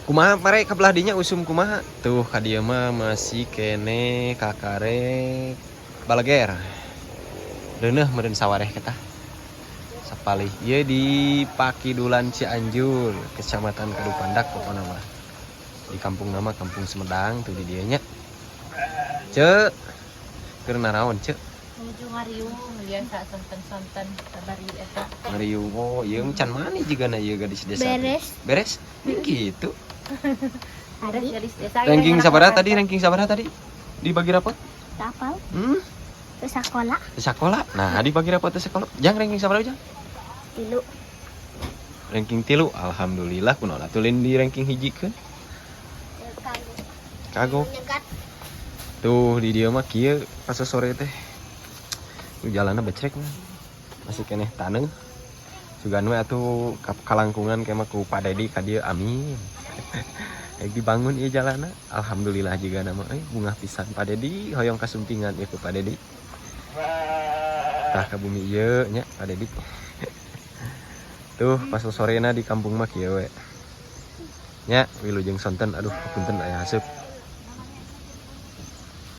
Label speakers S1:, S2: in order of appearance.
S1: Kumaha pare ka belah dinya, usum kumaha? Tuh, ka dieu mah masih keneh kakarek balager. Reuneuh meureun sawareh kita. Sapalih ieu di Pakidulan, Cianjur, Kecamatan Kadupandak pokona mah. Di kampung nama Kampung Sumedang tuh di dieu nya. Ceu. Keur naraon, Ceu?
S2: Menuju ngariung biasa, sonten-sonten sabari eta.
S1: Ngariung. Oh, ieu can mani juga na ieu gadis desa teh.
S3: Beres.
S1: Beres? Gitu.
S2: Beres gadis desa.
S1: Ranking sabaraha tadi? Ranking sabaraha tadi? Dibagi rapot?
S3: Apal?
S1: Hmm?
S3: Ke sekolah.
S1: Di sekolah. Nah, dibagi rapot di sekolah. Jang, ranking sabaraha, Jang?
S3: 3.
S1: Ranking 3. Alhamdulillah, kunaon atuh lain di ranking 1 keun? Kagok.
S3: Nyegat.
S1: Tuh, di dieu mah kieu pas sore teh. Tuh, jalanna becrek mah. Masih keneh taneuh. Sugan we atuh kalangkungan ke mah ku Pak Dedi ka dieu, amin. Rek dibangun ieu jalanna. Alhamdulillah juga nama euy, bungah pisan Pak Dedi, hoyong kasumpingan ieu ku Pak Dedi. Tah, ka bumi ieu nya Pak Dedi. Tuh, pas sorena di kampung mah kieu we. Nya, wilujeng sonten, aduh, punten aya haseup.